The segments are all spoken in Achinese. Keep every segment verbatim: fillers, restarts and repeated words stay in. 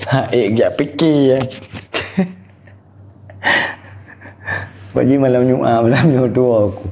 Ha, eh, jak fikir, ya. Pagi malam Jumat, malam nyoe tuwo aku.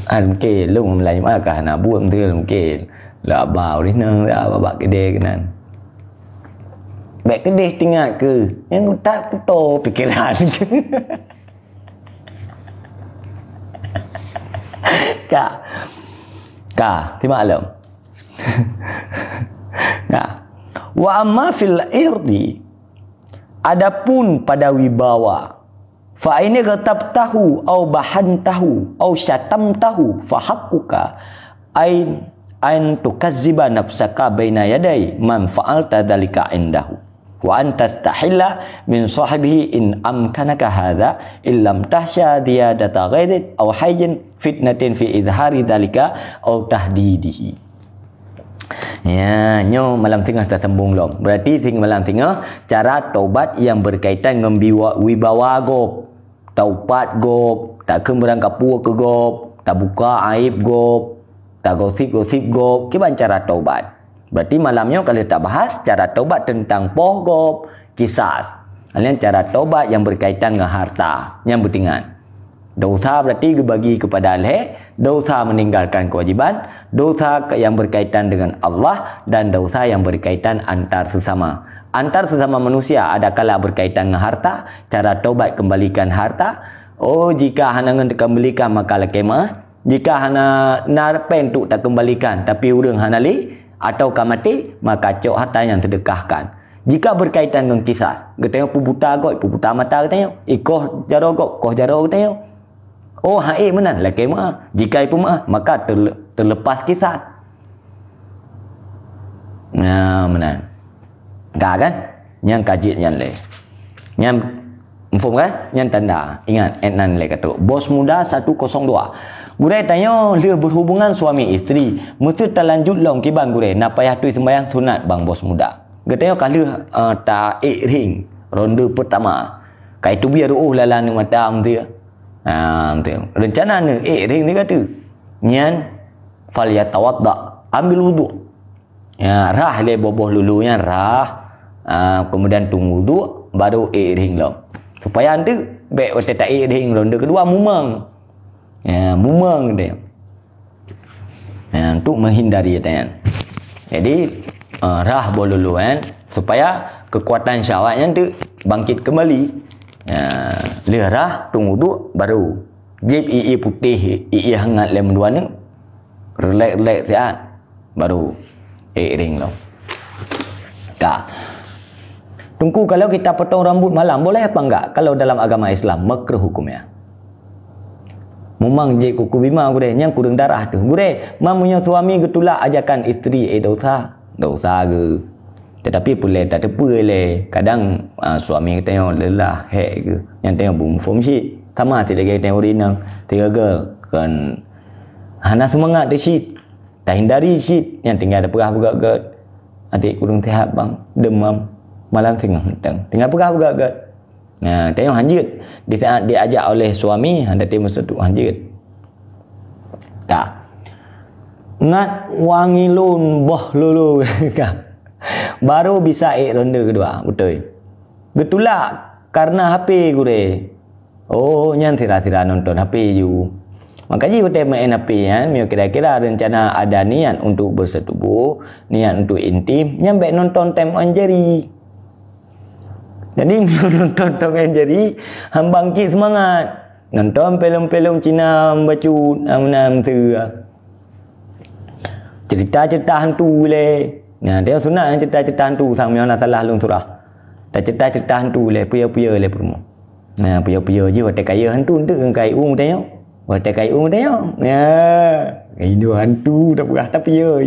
Ah, mungkin lôn malam Jumat ka hana buet, mungkin. Lah, bau di nang, lah, bak keudè keunan. Bèk keudeh teuingat keu, nyang utak kuto pikeran. Ka. Ka, simak lom. Nah, wa amma fil irdi, adapun pada wibawa, fa in ightabtahu au bahantahu au syatamtahu fa haqquka ain, an tukazziba nafsaka baina yadai man fa'alta dzalika indahu. Wa an tastahilla min sahibihi in amkanaka hadza, illam tahsya ziyadata ghaidin aw haijin fitnatin fi idhari dzalika aw tahdidihi. Ya, nyoe malam singoh tasambong lom. Berarti sing malam singoh, cara tobat yang berkaitan ngon biwa-, wibawa gob. Taupat gob, takheun beurangkapeue keu gob, tabuka aib gob, tagosip-gosip gob, kiban cara taubat. Berarti malam nyoe ka lheueh tabahas cara taubat teuntang poh gob, kisas. Nyan cara taubat nyang berkaitan ngon harta, nyang beutingan. Dosa berarti geubagi kepada lhèe, dosa meninggalkan kewajiban, dosa ke-, yang berkaitan dengan Allah, dan dosa yang berkaitan antar sesama. Antar sesama manusia adakala berkaitan ngon harta, cara taubat kembalikan harta. Oh, jika hana ngon teukembalikan, maka lakèe meu'ah. Jika hana na péng untuk takembalikan, tapi ureueng hana lé, atau ka maté, maka cok harta nyan seudeukahkan. Jika berkaitan ngon kisas, geutanyoe peubuta gob, peubuta mata geutanyoe. Ikoh jaroe gob, koh jaroe geutanyoe. Oh, han ék meunan, lakèe meu'ah. Jika ipeumeu'ah, maka terle-, terlepas kisas. Nah, meunan. Ka kan? Nyang ka jeuet nyan lé. Nyan, muphom kan? Nyan tanda. Ingat, et nan lé ka trok. Bos Muda satu kosong dua. Gurèe tanyoe lheueh berhubungan suami isteri. Meuseu talanjut lom kiban gurèe, na payah tui seumbahyang sunat bang Bos Muda. Geutanyoe ka lheueh, eh, ta ék rhing ronde peutama. Ka iteubiet reuôh lala aneuk mata meuseu. Ha, meuseu. Reuncana neuék rhing sigoe teuk. Nyan, falyatawadda, ambil wudhu. Ya, rhah lé boh-boh lulu nyan, rhah. Ah, kemudian tueng wudhu, baru ék rhing lom. Supaya nanti bèk watèe ta ék rhing ronde keudua mumang. Ya, mumang dia. Ya, untuk menghindari nyan. Jadi, ah, rhah boh lulu nyan supaya kekuatan syahwat nyan tu bangkit kembali. Ya, lheueh rhah tueng wudhu baru jieb ié putéh, ié hangat lé meudua neuk. Relax-relax siat. Baru ék rhing lom. Ka. Teungku, kalau kita potong rambut malam, boleh apa enggak? Kalau dalam agama Islam, makruh hukumnya. Mumang jieb kuku bima gurèe, nyang kureueng darah tu. Gurèe, ma meunyoe suami geutulak ajakan isteri, eh, dosa. Dosa geuh. Tetapi peureulèe tateupeue lé, kadang, ah, suami geutanyoe lelah, hék geuh. Nyan tanyoe beumuphom cit. Sama sit lagèe tanyoe ureueng inong. Sigoe-goe kon hana seumangat teuh cit. Tahindari cit, nyan tinggai tapeugah beugèt-gèt. Adik kureueng sihat bang, demam, malam singoh mantong. Tinggai peugah beugèt-gèt. Nah, tanyoe hanjeuet. Di saat diajak oleh suami, hana teumeuseutu hanjeuet. Ka. Ngat wangi lôn boh lulu. Ka. Baru bisa ék ronde keudua, beutôi. Geutulak karena H P gurèe. Oh, nyan sira-sira nonton H P ju. Maka jih watèe maén H P nyan, meunyoe kira-kira rencana ada niat untuk bersetubuh, niat untuk intim, nyan bèk nonton Tom and Jerry. Jadi, meunyoe nonton Tom and Jerry, han bangkit seumangat. Nonton filem-filem Cina bacut, nam-nam tu. Cerita-cerita hantu lé. Nah, dia sunat cerita-cerita hantu, sang meunyoe na salah lôn surah. Dah cerita-cerita hantu lé, puya-puya lé peurumoh. Nah, puya-puya jih watèe kaya hantu, enteuk ngon kai u tanyoe. Watèe kai u tanyoe. Ya, rindu hantu dah peugah tapi ya.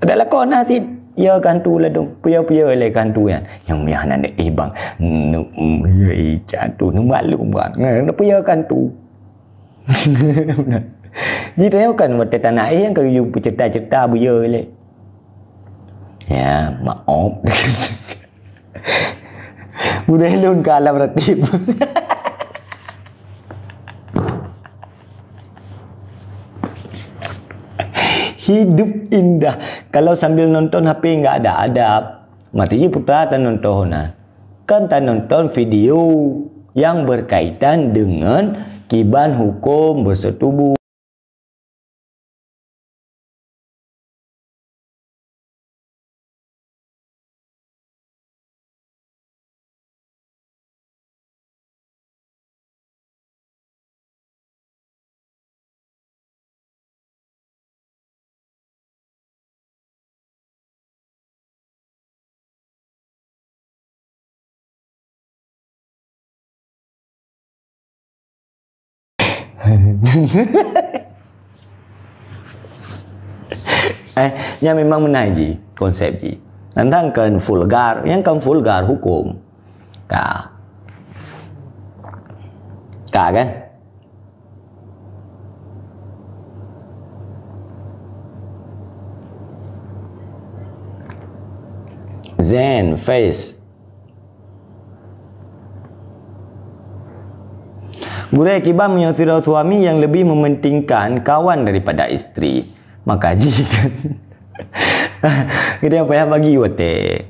Ada lakon nah sit. Ya ka hantu ladôm. Puya-puya lé ka hantu nyan. Nyang miyah nan deh, eh, bang. Nu, ya, eh, cak hantu. Nu maklum bang. Nah, puya ka hantu. Di tanyoe kan watèe tanak eh nyang ka yue peucerita-cerita buya lé. Ya, maoh. Udah lôn ka alam ratib. Hidup indah. Kalau sambil nonton H P nggak ada adab. Mati ji putra dan nonton nah. Kan dan nonton video yang berkaitan dengan kiban hukum bersetubuh. Eh, nyan memang meunan ji konsep ji. Tantang kan vulgar, nyang kan vulgar hukum. Ka. Ka kan? Zen, face. Gurée kiban meunyoe sidroe suami yang lebih mementingkan kawan daripada isteri. Maka jih kan. Geutanyoe payah bagi watée.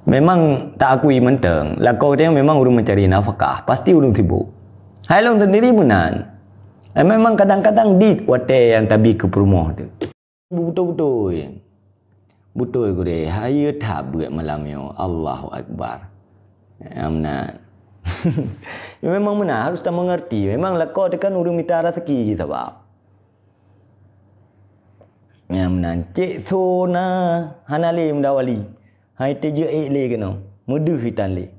Memang tak akui mantong, lakoe geutanyoe memang ureuëng mencari nafkah, pasti ureuëng sibuk. Hai lôn sendiri meunan. Eh, memang kadang-kadang dit watée nyang tabi keu peurumoh teuh. Beutôi-beutôi. Beutôi gurée, hayeue that beuet malam nyoe. Allahu Akbar. Ya, meunan. Memang meunan, harus ta mengerti. Memang lakoe teuh kan ureuëng mita rezeki jih sabab. Ya, meunan. Cek so na hana lé muda wali. Hai teujeuet ék lé keunoe. Meudeuh itan lé.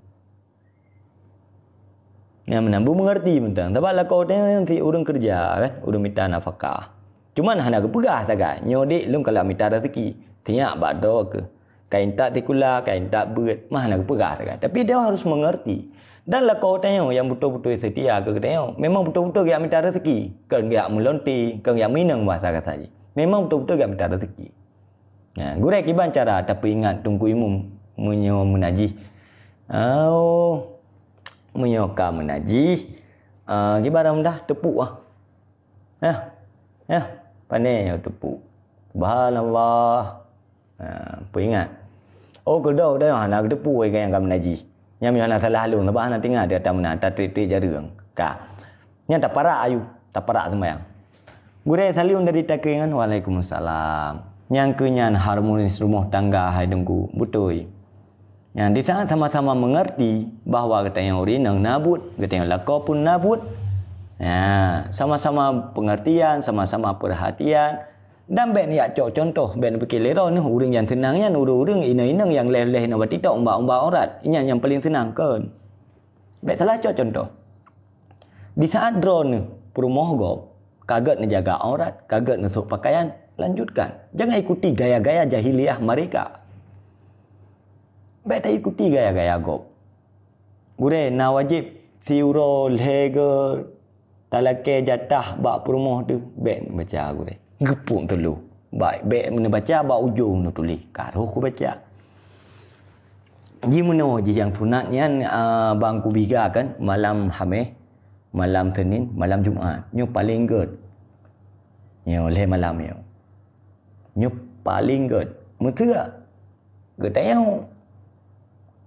Nyang meunan beumeungerti mantong. Sabab lakoe teuh si ureuëng keureuja kan, ureuëng mita nafkah. Cuman hana geupeugah sagai, "Nyoe dek lôn kalak mita rezeki." Sinyak bak droe keuh. Ka intat sikula, ka intat beuet, mah hana geupeugah sagai. Tapi dia harus mengerti. Dan lakoe tanyoe nyang beutôi-beutôi seutia keu geutanyoe, memang beutôi-beutôi geujak mita rezeki. Kon geujak meulonte, kon geujak meuinong bahasa kasa jih. Memang beutôi-beutôi geujak mita rezeki. Nah, gurée kiban cara tapeuingat Teungku Imum meunyoe meunajih. Oh, meunyoe ka meunajih, ah, kiban dah teupuk ah. Yah, yah, pane nyoe teupuk. Subhanallah. Ha, peuingat. Oh, keudok dah hana teupuk nyang ka meunajih. Nyang hana salah lôn, sabab hana teuingat dia tameunan, tatrit-trit jareueng. Ka. Nyan taparak ayue, taparak seumayang. Gurée salam dari Takengon, waalaikumsalam. Nyang keu nyan harmonis rumoh tangga hai Teungku, beutôi. Nyan di saat sama-sama mengerti bahwa geutanyoe ureuëng inong na buet, geutanyoe lakoe pun na buet. Ya, sama-sama pengertian, sama-sama perhatian. Dan bék neujak cok contoh, bék neupike lé droeneuh ureuëng nyang seunang nyan ureuëng-ureuëng inong-inong nyang leh-leh na bak TikTok umbak-umbak aurat. Nyan nyang paleng seunang kon. Bék salah cok contoh. Di saat droeneuh peurumoh gob, ka gét neujaga aurat, ka gét neusok pakaian, lanjutkan. Jangan ikuti gaya-gaya jahiliyah mereka. Bék taikuti gaya-gaya gob. Gurée na wajéb siuroe lhée gét talakée jatah bak peurumoh teuh, bék baca gurée. Geupok teulôh. Baik, bék neubaca bak ujong neutuléh. Ka roh kubaca. Jimeunoe jih nyang sunat nyan, a, bang kubiga kan malam Hameh, malam Senin, malam Jumat. Nyoe paleng gét. Nyoe lhée malam nyoe. Nyoe paleng gét. Meuteuk. Geutanyoe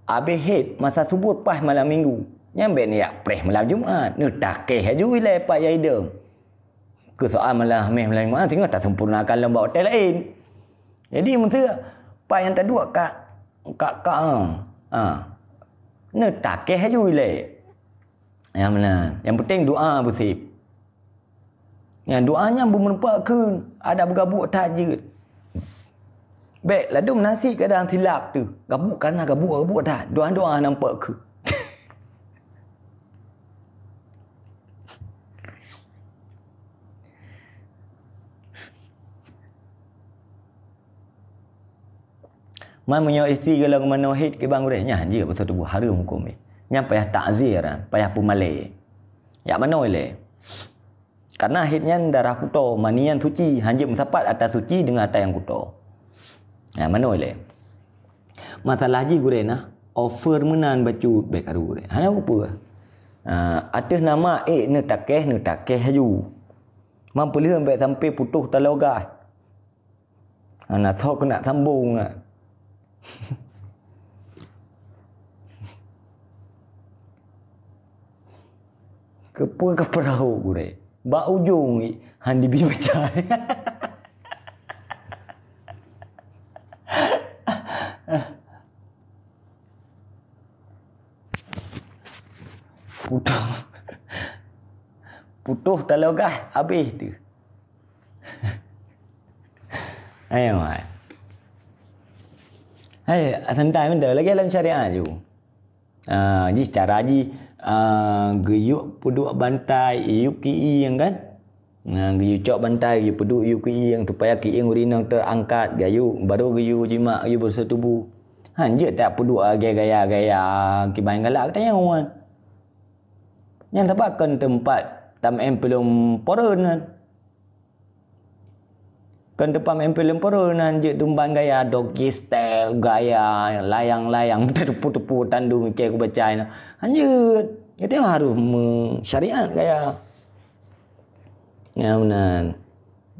abéh hét masa subuet paih malam Minggu. Nyan bék neujak preh malam Jumat. Neutakeh aju ilée pat nyang idong. Keu soal malam Hameh malam Jumat singoh tasempurnakan lom bak hotel laén. Jadi meuteuk pat nyang taduek ka, ka, ka, ha. Neutakeh aju ilée. Nyang meunan. Nyang penting doa beusép. Nyang doa nyan beumeurumpok kheun, adak beugabuk that jeuet. Bék ladôm nasi kadang silap teuh. Gabuk kana gabuk, gabuk that. Doa-doa nampak kheun. Man meunyoe istri geulang manoe hét keu bang gurée, nyan jeuet beuseutubuh hareuem huköm jih. Nyan payah takzir, payah peumalée. Jak manoe ilée. Karena hét nyan darah kuto, mani nyan suci, hanjeuet meusapat ata suci deungon ata nyang kuto. Nyan manoe ilée. Masalah jih gurée na, over meunan bacut bék karu gurée. Hana peue-peue. Ah, ateueh nama ék neutakeh, neutakeh aju. Man peuleueh bék sampai putôh taloe gaih. Hana soe keuneuk sambong. Keupeue ka peurahô gurée? Bak ujong han jibi baca. Putôh. Putôh taloe gah, habéh teuh. Ayo, hai. Hai, santai benda lagée lam syariat ju. Ah, jih cara jih, ah, geuyue peuduek bantai, yue kieng kan? Nah, geuyue cok bantai, geuyue peuduek yue kieng supaya kieng ureueng inong teurangkat, geuyue, baru geuyue jimak, geuyue beuseutubu. Han jeuet tak peuduek lagée gaya-gaya kiban galak geutanyoe nyan. Nyan sabab kon teumpat tameuem peulom poreuen nyan. Kon teumpat meuem peulom poreuen nyan, jeuet dumban gaya doggy style, gaya layang-layang, teupu-teupu tandu mikée ku baca nyan. Han jeuet. Jadi harôh meusyariat gaya. Nyang meunan.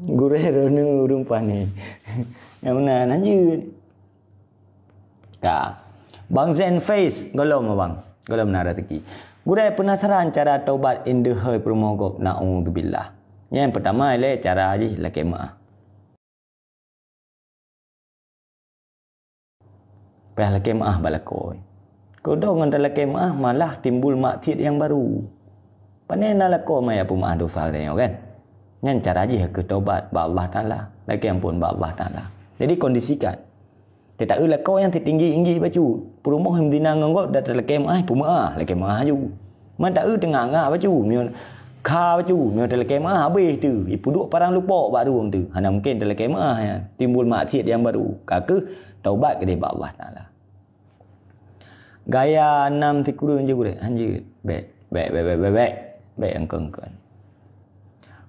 Gurée droeneuh ureueng pane. Nyang meunan, han jeuet. Ka. Bang Zen Face, gohlom abang. Gohlom na rezeki. Gurée penasaran cara taubat indeuhôi peurumoh gob, naudzubillah. Nyang peutama ilée cara jih lakée meu'ah. Payah lakée meu'ah bak lakoe. Keudroe ngon talakée meu'ah malah timbul maksiet nyang baru. Pane na lakoe maya peumeu'ah dosa geutanyoe kan? Nyan cara jih keu taubat bak Allah Taala, lakée amphon bak Allah Taala. Jadi kondisikan. Teuta eu lakoe nyang sitinggi-inggi bacut, peurumoh meuzina ngon gob dan talakée meu'ah, peumeu'ah, lakée meu'ah aju. Man ta eu teunga-nga bacut, meunyoe kha bacut, meunyoe talakée meu'ah habéh teuh, ipeuduek parang lupok bak rueng teuh. Hana mungken talakée meu'ah nyan, timbul maksiet nyang baru. Ka keuh taubat keudeh bak Allah Taala. Gaya nam sikureueng jeuet gurée, hanjeuet. Bék, bék, bék, bék, bék, bék. Bék engkeun-engkeun.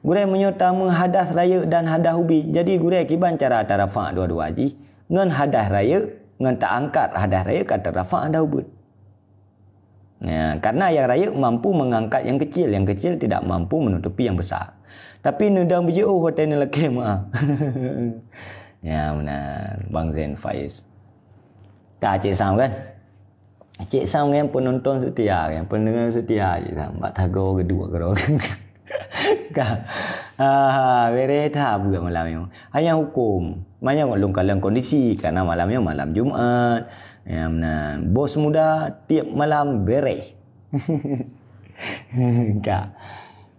Gurée meunyoe tameuhadas rayeuk dan hadas ubit, jadi gurée kiban cara tarafa' dua-dua jih, ngon hadas rayeuk, ngon taangkat hadas rayeuk ka tarafa' hadas ubit. Ya, karena yang rayeuk mampu mengangkat yang kecil, yang kecil tidak mampu menutupi yang besar. Tapi neudong beujiôh watée neulakée meu'ah. Ya, meunan, Bang Zen Faiz. Ka Cik Sam kan? Cik Sam kan penonton setia, kan pendengar setia Cik Sam. Bak tagoe geuduek keudroe. Ka. Ah, bereh that buet malam nyoe. Hanya hukum. Manyang lôn kalon kondisi, karena malam nyoe malam Jumat. Ya, meunan. Bos muda tiep malam bereh. Ka.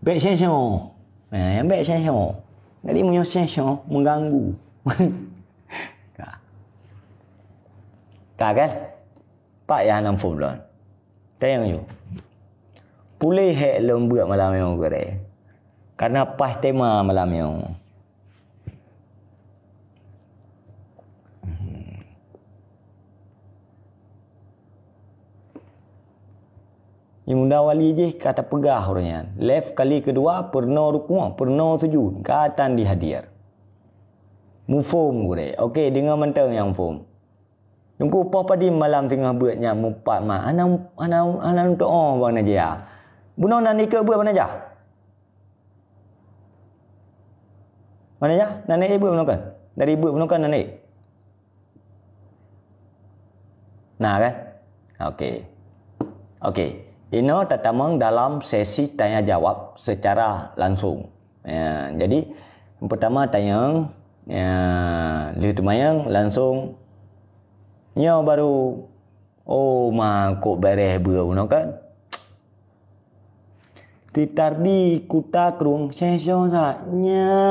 Bék syengsyo. Ya, bék syengsyo. Jadi meunyoe syengsyo mengganggu. Ka. Ka kan? Pat nyang hana muphom lôn. Tanyong nyoe. Puléh hék lôn beuet malam nyoe gurée. Karena paih tema malam nyoe. Nyang muda wali jih ka tapeugah uroe nyan. Lef kali keudua, peurunoe rukuk, peurunoe sujud, ka tan dihadir. Muphom gurée. Oke, deungoe mantong nyang muphom. Teungku, poh padum malam singoh beuet nyan mupat mak. Hana, hana, hana neutu'oh Bang Najah. Bunoe nan ikeu beuet Bang Najah? Bang Najah, nan ék beuet bunoe kan? Dari beuet bunoe kan nan ék? Nah kan? Oke. Oke. Inoe tatamong dalam sesi tanya jawab secara langsung. Ya, jadi, pertama tanyong, ya, lheueh teumanyong langsung, nyoe baru, oh, ma, kok bereh beuet bunoe kan? Titardi kuta krueng syengsyo that nyamban.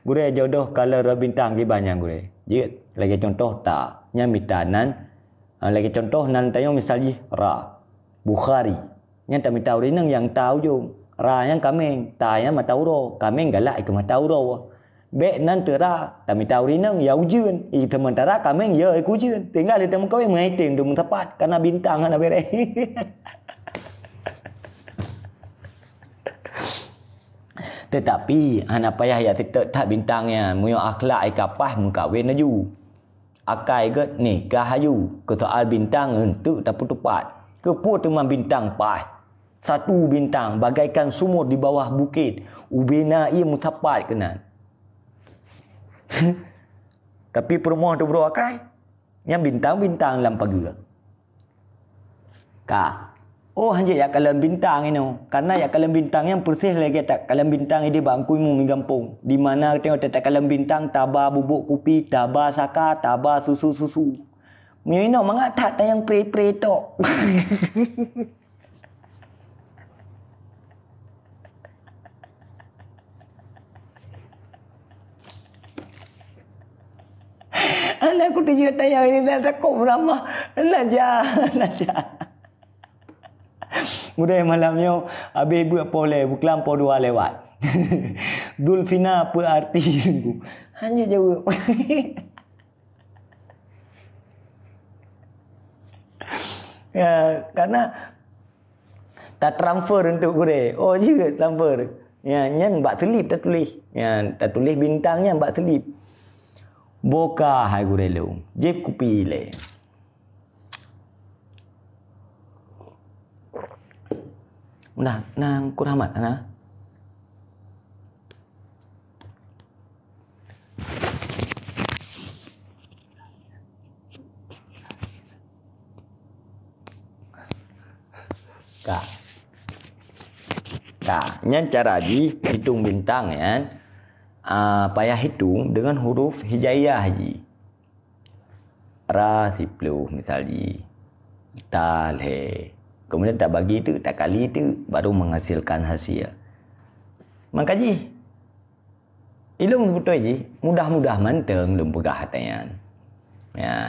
Gurée jodoh kalon roh bintang kiban nyan gurée. Jeuet, lagée contoh ta, nyan mita nan, ah, lagée contoh nan tanyoe misal jih ra. Bukhari. Nyan tamita ureueng inong nyang ta ujong. Ra nyan kaméng, ta nyan mata uroe, kaméng galak ikeue mata uroe. Bék nan teura, tamita ureueng inong ya ujeuen, i seumeuntara kaméng ya ikeue ujeuen. Tinggai lé tameukawen meuhai tem dum sapat, karena bintang hana bereh. Tetapi hana payah ya teutot that bintang nyan, meunyoe akhlak i ka paih meukawen laju. Akai gét nikah aju, keu soal bintang eunteuk tapeutupat. Keupeue teuma bintang paih? Satu bintang bagaikan sumur di bawah bukét, ubena ié meusapat keunan. Tapi peurumoh teubrôk akai, nyan bintang-bintang lam pageue. Ka. Oh, hanjeuet jak kalon bintang inoe. Karena jak kalon bintang nyan persis lagèe takalon bintang idéh bak Teungku Imum di gampông. Di mana teuh takalon bintang, taba bubôk kupi, taba saka, taba susu-susu. Meunyoe inoe mangat that tayang pre-pre tok. Alah, aku tuju tayang ini dah takut beramah. Najah, najah. Udah malam nyoe, habis buet poleh, buklam po dua lewat. Dulfina apa arti sungguh? Hanya jawab. Ya, karena ta transfer untuk gurèe. Oh, jeuet transfer. Ya, nyan bak slip tatuléh. Ya, tatuléh bintang nyan bak slip. Boka hai gurèe lôn. Jieb kupi lé. Udah, nang kurahmat, nah. Ka. Ka, nyan cara jih hitong bintang nyan. Ah, payah hitong deungon huruf hijaiyah jih. Ra siploh misal jih. Ta lhèe. Kemudian tabagi teuk, takali teuk, baru menghasilkan hasil. Maka jih, ilôn seubeutôi jih, mudah-mudah mantong lôn peugah ata nyan. Ya.